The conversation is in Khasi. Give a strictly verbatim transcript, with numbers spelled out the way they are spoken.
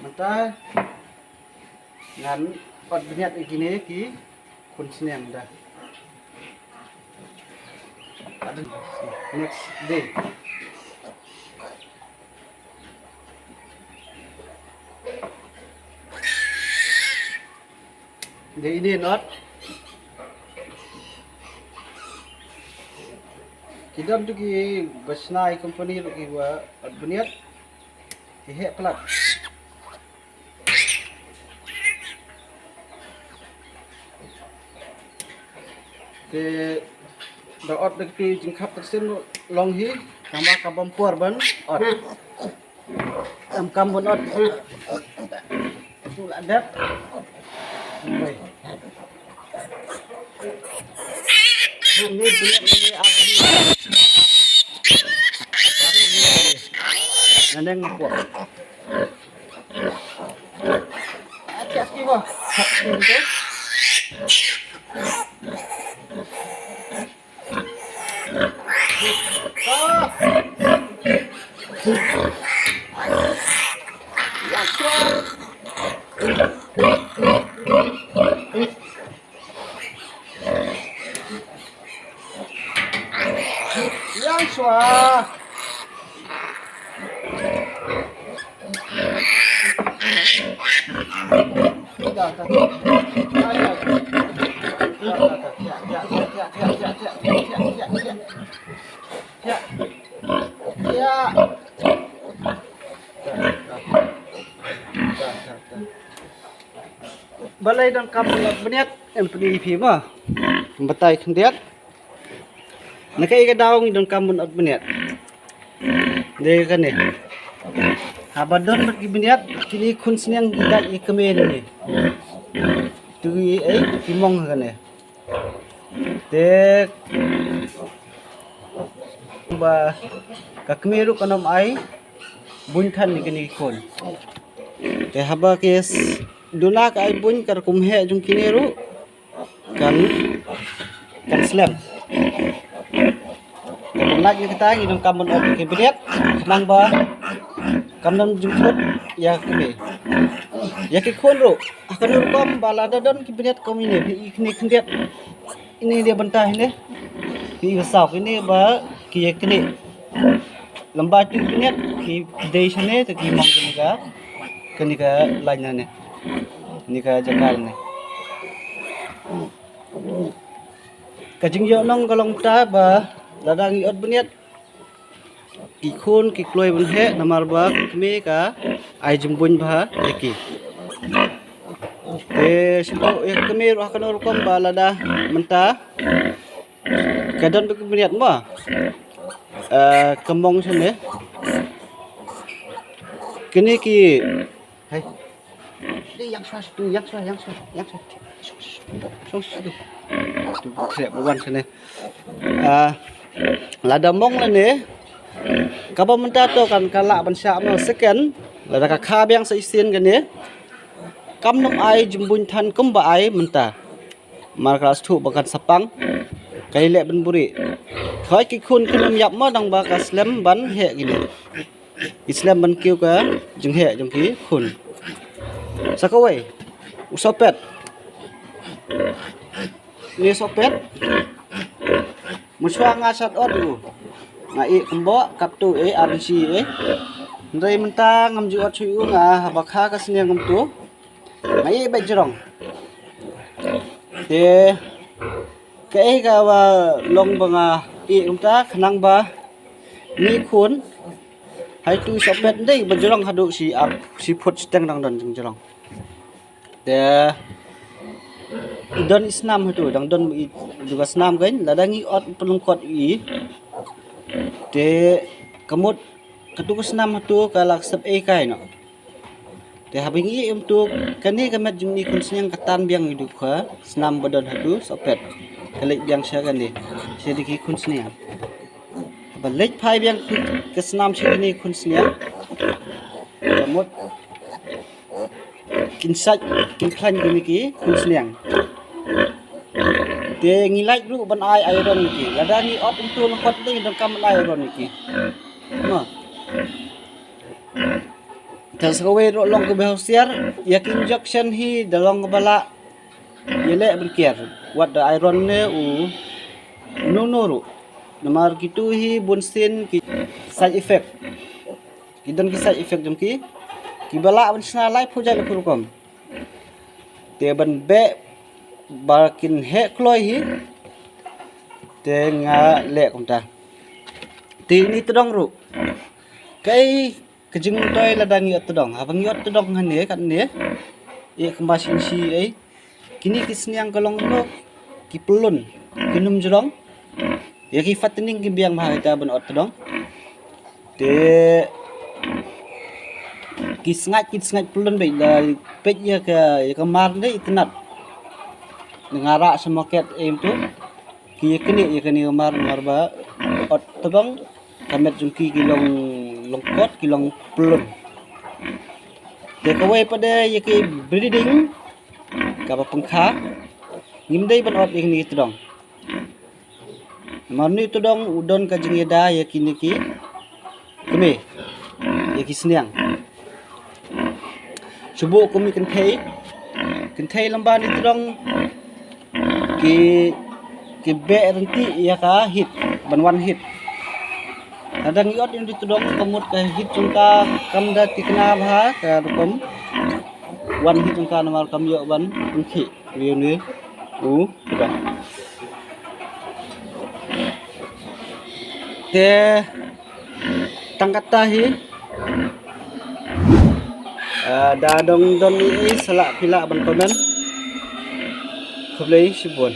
Mynta ngan ot bniat ïa kine ki khun sniang da. Next day. Dei ine not. Ki don tu ki ba shna ïa company ruh ki ba ot bniat. Ki heh palat. Te da ot da ki jingkhap ka sien long hi, tang ba ka bam por ban ot. Em kam ban ot. Tu la dep. Oi. Ni bniat ni ap ni. Ap ni. Naneng ko. Ap ni ko. Yang sua. Balei dang kam bniat em pynïaid phi ma? Batai khyndiat. Na kaei ka daw ngi donkam ban ot bniat? Dei kane. Haba don bad ki bniat kine khun sniang ki dait ïa kmie ne. Tu ei ki mong kane. Te ba ka kmie ruh kan ym ai buiñ than ïa kine ki khun. Te haba ki duna ka ai buiñ ka rukom heh jong kine ruh kan kan slem. Te kumna ngi kata ngi donkam ban ot ki bniat khnang ba kam don jingkut ïa ki kmie. Ïa ki khun ruh ha kano rukom ba lada don ki bniat kum ine phi i kine khyndiat ine ine bynta ine phi i ba saw ine ba ki ïa kine. Lamba tu bniat ki dei shane te ki mong kane ka kane ka lain nane. Kane ka jaka nane. Ka jingïohnong ka long kata ba lada ngi ot bniat ki khun ki kloi ban heh namar ba kmie ka ai jingbuiñ bha ïa ki. Te shu ïa kmie ruh ha kano rukom ba lada mynta ka don ba ki bniat ma. Eh, ka mong shane. Kine ki Hai. Dei yang shuwa situ, yang shuwa, yang shuwa, yang shuwa. Shong situ. Tu trep wan sini. Ah, lada mong lane. Kaba mynta to kan ka lah ban shah mo second. Lada ka kha biang sa shisien kane. Kam nym ai jingbuiñ than kumba ai mynta. Mar ka la shu ba kan sa pang. Ka ïaleh ban buri. Hoi ki khun kin nym ïap mo dang ba ka slem ban heh kine. Ki slem ban kiew ka jingheh jong ki khun. Sa kawei u sohpet. Ni sohpet. Mynshuwa nga shat ot u. Nga ïeh kumba kap tu eh ar shi eh. Hynrei mynta ngam ju ot shuh u nga haba kha ka sniang ngam tu. Nga ïeh bad jrong. Te kaei kaba long ba nga ïeh kumta khnang ba ni khun. Hai tu sohpet ndei ba jrong haduh shi ap shi phut shiteng dang don jrong. Te don i snam hatu dang don i duga snam kan lada ngi ot pynlong kot i. Te kamut katu ka snam hatu ka lak sep ei kai no. Te haba ngi ïeh kumtu kane ka met jong ni khun sniang ka tan biang i dukha snam ba don hatu sohpet. Ka leit biang sha kane sha dei ki khun sniang. Ba leit phai biang ka snam sha kane khun sniang. Kamut kin sait kin khlaiñ kine ki khun sniang. Te ngi lait ruh ban ai iron ki lada ngi ot kumtu ngi kot dei donkam ban ai iron ki. Ma. Sa kawei ruh long kaba husiar, ïa ki injection hi da long kaba lah ïaleh ban kiar wat da iron ne u no no ruh. Namar kitu hi bun sien ki side effect. Ki don ki side effect jong ki, kiba lah ban shna laiphew jait laiphew rukom. Te ban beh ba kin heh kloi hi, te nga leh kumta. Te ine i tdong ruh, kaei ka jingmyntoi lada ngi ot tdong? Haba ngi ot tdong hangne katne, ïa kumba shisha ei, kine ki sniang ka long kumno, ki pyllun, ki nym jrong. Ïa ki fattening ki biang bha kita ban ot tdong. Te ki sngaid, ki sngaid pyllun beit, da peit ïa ka, ïa ka mar ne itynnad. Nga rah sha market em tu, ki ïa kane, ïa kane ka mar, mar ba ot tdong, ka met jong ki ki long, long kot, ki long pyllun. Te kawei pat de ïa ki breeding kaba pangkha, ngim dei ban ot ïa kine ki tdong. Namar une u tdong u don ka jingïada ïa kine ki kmie, ïa ki sniang. Shu buh kum i kynthei, kynthei lymba une u tdong ki, ki beh ryntih ïa ka heat, ban wan heat. Lada ngi ot ïa une u tdong ka mut ka heat jong ka kam da thikna bha, ka rukom wan heat jong ka namar kam ïoh ban pynkhih ïa une u tdong. Te tang katta hi. Ah, da dang don ei ei sa lah phi lah ban comment. Khublei shibun.